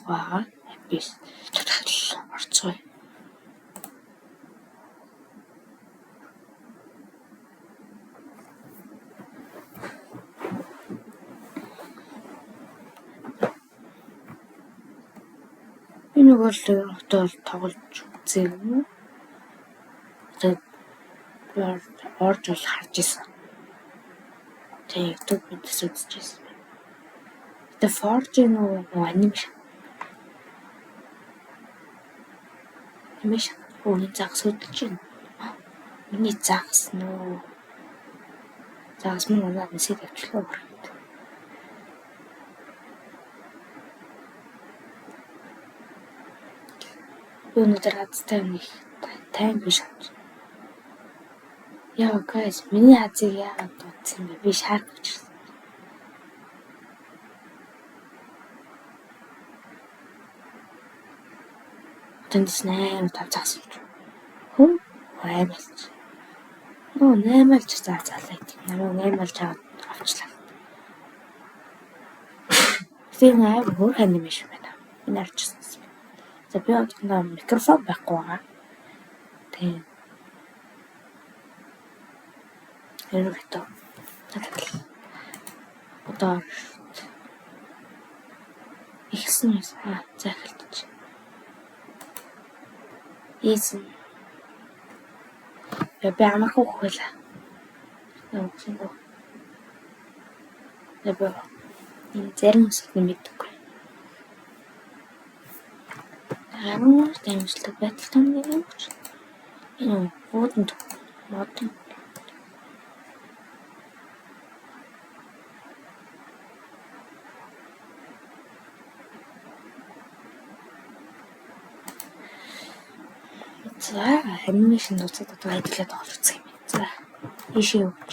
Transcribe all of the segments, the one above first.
Байгаа. Би орцгоё. Би нэг бол одоо бол тоглож үзээгүй. Тэгээд би орж бол харж исэн. Тэгээ YouTube мэдээс үзчихсэн. Тэгээ Forge нөгөө анимашн. Анимашн. Өө загас хөдөлж байна. Миний загас нөө. Загас мөн унаад нисээд явчлаа өрхөд. Би өнөөдөр азтай нэг тайм биш авч. Яа guys, миний азыг яагаад дуудсан бэ? Би шарк учирсан. Тэндээс 8 5 загас юм. Хөө аймалч. Нөө 8 алж заа заалаа гэдэг. Намайг 8 алж аваад авчлаа. Тэр амар хөөрхөн анимашн байна. Энэ арчсан. За би одоохондоо микрофон байхгүй байгаа. Тийм. Ерөнхийдөө одоо эхэлсэн юм. За эхэлж. Ийсэн. Би амархан хөхөлээ. Өгсөнгөө. Би энэ зарим хэсэгт нь мэддэггүй. Амар дамжлаг байтал тань юм ч. Энэ ууданд модон. За, анимашн дуусаад одоо хэдүүлээ тоглож үзэх юм байна. За, ийшээ явж.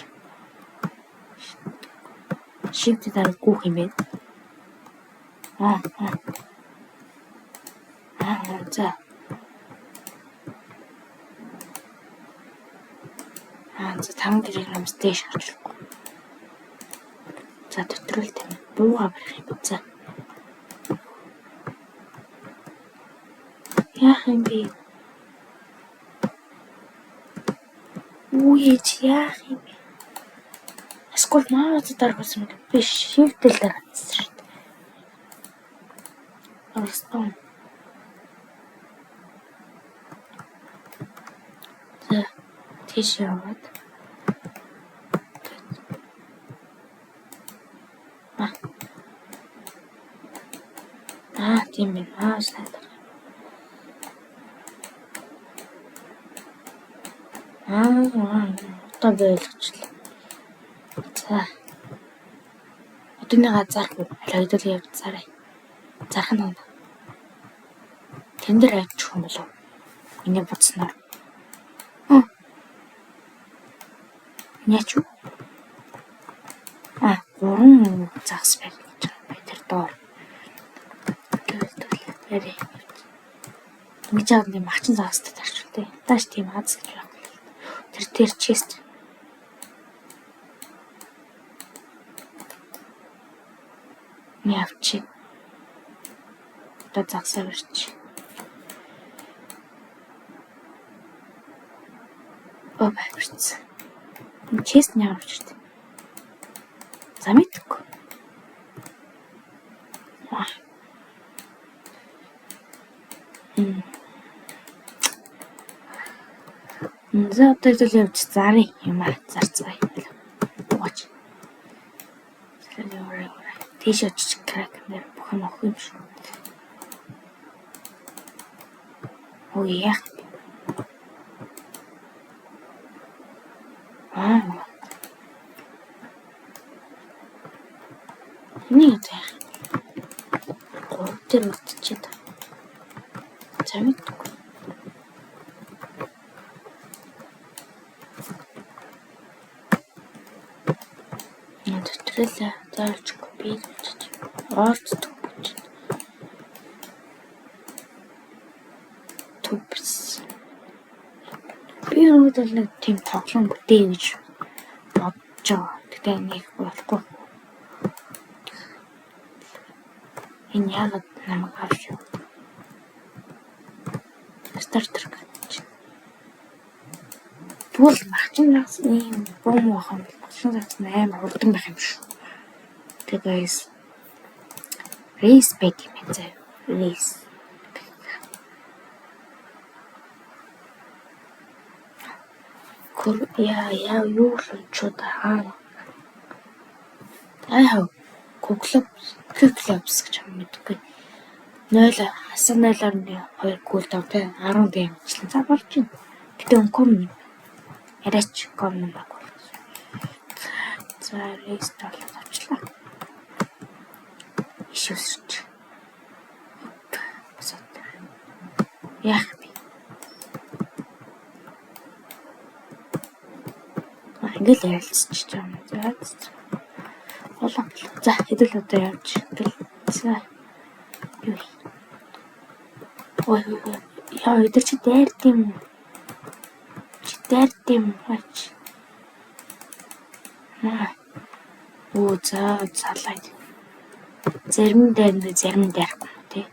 Shift дараа гүөх юм байна. Аа. Аа, за. Аа, за 5 кг-аас дээш гарч ирэхгүй. За, дотор л тавина. Бууга барих юм. За. Яах юм бэ? Үгүй яах юм бэ? Эсвэл маус дарах гэсэн юм би shift-эл дараадсан шүү дээ. Орстон. За, тийш яваад. Аа, тийм байна. Маус дарах. Аа, одоо би ойлгочлаа. За. Одооныгаа зарах уу? Аль хэдүүл явж зарай. Зарах нь байна. Тэн дээр авчих юм болов? Миний бодсноор. Яач юу? Аа, 3 загас барь гэж байгаа юм. Тэр доор. Гэвэл яриа. Ингэж яагаад нэг мачин загастай тарчвал тээ. Тааш тийм аз гэж байхгүй. Тэр чест. Явчих. Одоо загсаа барьчих. Оо барьчихсан. Чест нь ямар учиртай. За мэдгүй. За одоо хэдүүл явж зарыг юм аа зарцгаая. Буугач. Тийш очиж крак нэр бүх юм авах юм шүү. Өө яах вэ? Аа. Энийг одоо яах юм? 3 дээр үлдчихэд. За мэдгүй. Дотроо заавалчгүй би болчих. Орцдог гэж. Төвс. Би өнөөдөр нэг тийм тоглоом бүтээе гэж бодож байгаа. Гэтэ нэг болохгүй. Энэ яагаад намайг авч яв? Starter гэж. Тэгвэл багчин загас ийм буу муу ах юм бол багчин загас нь амар хурдан байх юм шүү. Тэгээ guys, race байт юм байна заа. Race. Яа яа юу л унчууд аа. Аа Куклопс гэж юм мэдгүй. 0 хасаг 0.2 cooldown те 10 дэмжлэн. За болж байна. Гэтэ uncommon арайч common баг бол. За race болоод авчлаа. Иш өсч. Яах бэ? Ингээл ярилцчих юм. За. Улаан. За хэдүүл одоо явж. За. Юу. Ой ой. Яа, өдөр чи дайрд юм. Чи дайрд юм ач. Маа. Оо за залаа. Зарим нь дайрна, зарим нь дайрахгүй тий.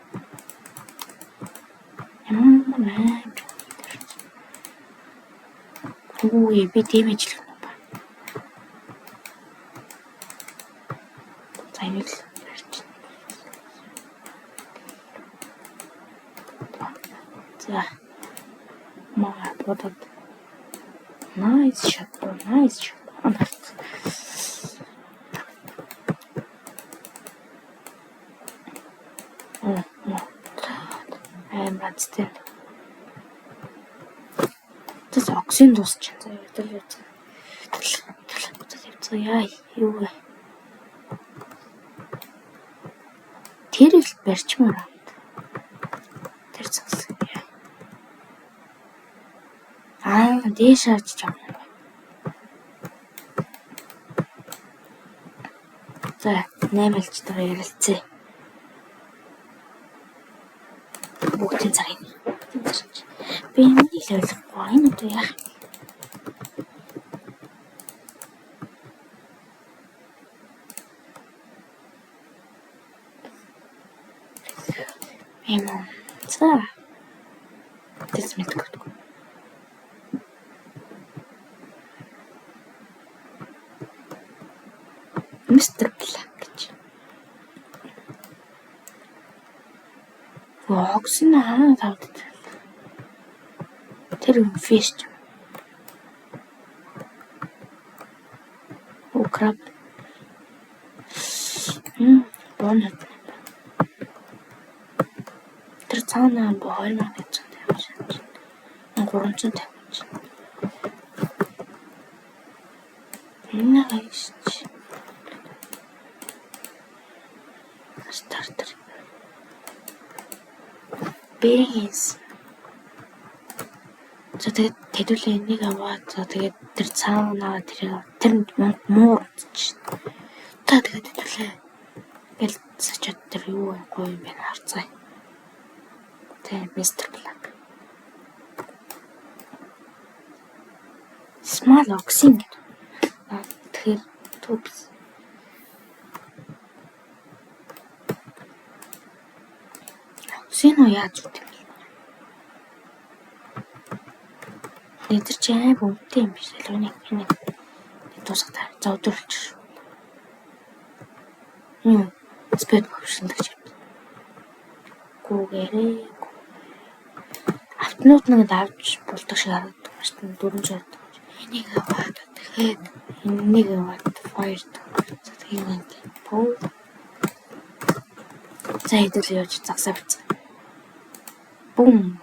Ямар амар. Үгүй би дэмэжлэх юм ба. За энийг л барьж. За. Маа бодод. Nice shot bro, nice shot. Амар азтай. Тэс оксин дуусчих. За явдал явцгаа. Явцгаа яа юу вэ? Тэр л барьчмаар байна. Тэр цагс. Аа дээш харж байгаа юм байна. За 8 альчтайгаа ярилцъя. Бүгдийн цагийг. Би энийг л ойлгохгүй. Энэ одоо яах юм? Юм уу? За. Тэс мэдгүй. Мистер Блак гэж. Оксин аа тавд. Тэр фиш. О краб. Бонот. Тэр цаана 2150 350 гэж. Энэ гайш. Стартер. Бэнс. За тэгээд хэдүүлээ энийг аваад за тэгээд тэр цаана тэрийг тэр муур үзчих. За тэгээд хэдүүлээ ингээл сачаад тэр юу гоё юм бэ харцгаая. Тэ Мистер Блак. Small oxen гэдэг. Тэгэхээр тубс. Оксин уу яаж үт юм бэ? Тэр чи аим үнэтэй юм биш. Аль нэг дуусах та. За өдөрлөж шүү. Юм спед potion гэж. Гүүгээрээ. Автнууд нэг авч болдог шиг харагддаг маш тийм 400. Энийг аваад тэгэхээр энийг аваад fire. За тэгээд энэ пөө. За хэдүүл явж загсаа бицээ. Бум.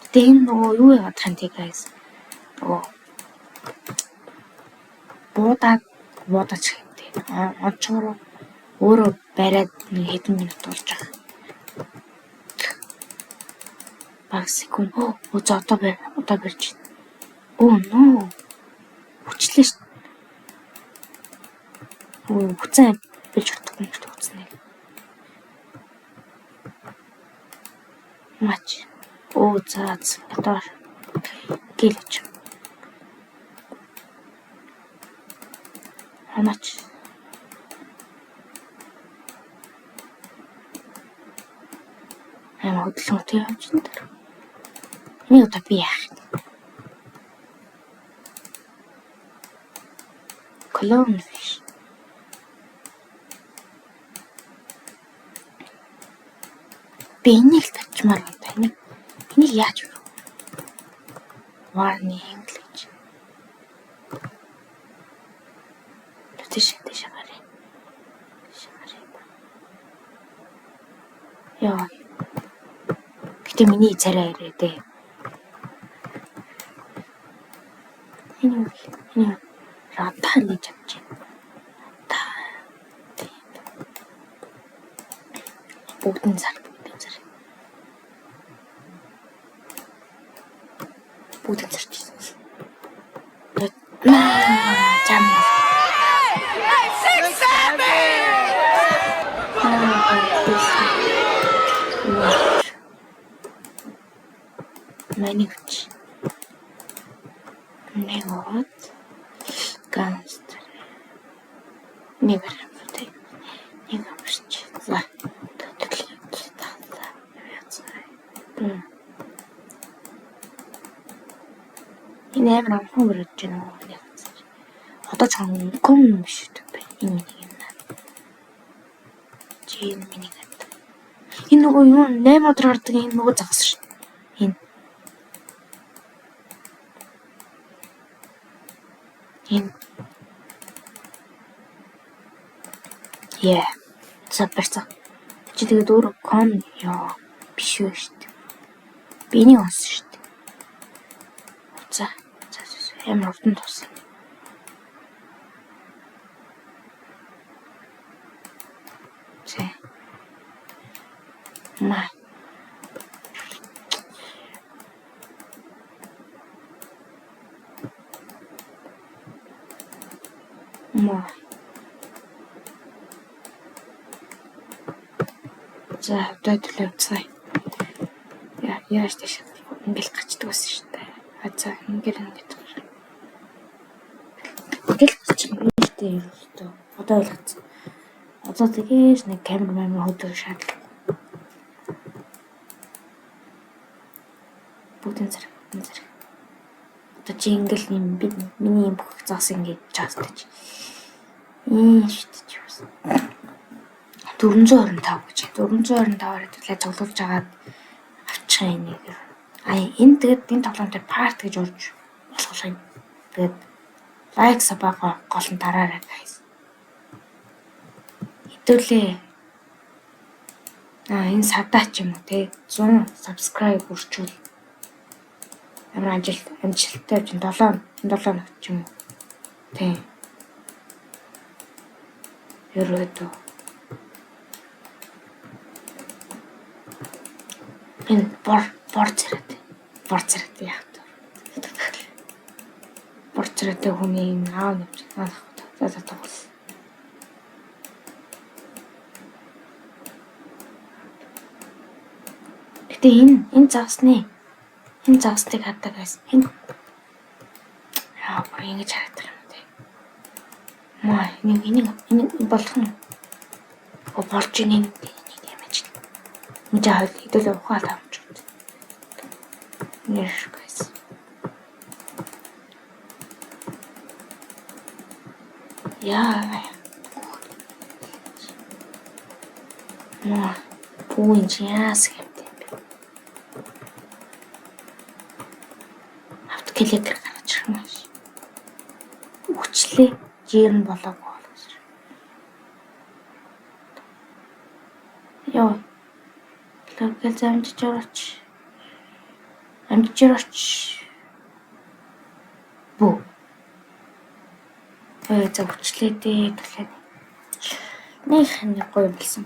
Гэтэ энэ нөгөө юу яагаад тань тий guys. Нөгөө буудаад буудаач гэдэг. Онцгоор өөрөө бариад нэг хэдэн минут болж байгаа. Баг секунд. Оо за одоо барь. Одоо барьж байна. Оо нөө. Хүчлээ шүү. Оо хүцэн бэлж чадахгүй юм шүү хүцнийг. Мач. Оо за одоо гэлж. Хонооч. Ямар хөдөлгөөнтэй явж энэ тэр. Энийг одоо би яах юм? Clownfish. Би энийг л татчмаар байна. Энийг яаж вэ? Warning л гэж. Тийш тийш гарыг. Тийш гарыг. Яа. Гэтэ миний царай ирээ дээ. Энэ радар гэж авч байна. Радар. Бүгдэн зар, бүгдэн зар. Бүгдэн зарчсан. Зам. 6, 7! Манийг хүч. Нэг од гангстер. Нэг баримттай. Нэг амарч. За. Энэ амар амхан өрөөж байна уу? Одоо ч ком биш үү бэ? Энэ миний юм аа. Чи энэ миний юм. Энэ нөгөө юу 8 өдөр гардаг энэ нөгөө загас шүү. Энэ. Энэ. Yeah. За барьцаа. Чи тэгээд өөрөө ком ёо биш үү шүү дээ. Би энийг онсон шүү дээ. За. За амар урдан тусна. За. Ма. Ма. За одоо төлөө явцгаая. Яа, яаж тийш ингээл гачдаг байсан шүү дээ. А за ингээл ингээд. Ингээл гачих юм шүү дээ ерөөсөө. Одоо ойлгоцсон. Одоо тэгээс нэг камер мамер хөдөг шаардлага. Бүгдэн зэрэг, бүгдэн зэрэг. Одоо чи ингээл юм би миний юм бүх загас ингээд чаастаж. Ийм шүү дээ чи бас. 425 гэж. 425-аар хэвлээ цуглуулж агаад авчих энийг. А энэ тэгээд энэ тоглоом дээр part гэж орж болох юм. Тэгээд like sub гол нь дараарай guys. Хэдүүлээ. А энэ садаа ч юм уу те 100 subscribe хүрчүүл амар амжилттай явж 7 7 хоног ч юм уу. Тэ. Ерөөдөө энэ бор царайтай. Бор царайтай яах вэ? Бор царайтай хүний энэ аав нэмж наах. За за тоглол. Гэтэ энэ загасны энэ загасыг хаддаг guys. Энэ яа бүр ингэж харагдах юм те. Маа энийг энийг энийг болох нь о болж ийн энийг ямаж. Ингэж авал хэдүүлээ ухаал авч. Нэр guys. Яа. Маа пүүн чи яас юм бэ? Авт кликер гаргаж ирэх юм ааш. Үхчлээ. Жир нь болоогүй болгож. Йоо. Логэл амжиж орооч. Амжиж орооч. Бүү. Ой за үхчлээ дээ төлөө. Нэг хань гоё болсон.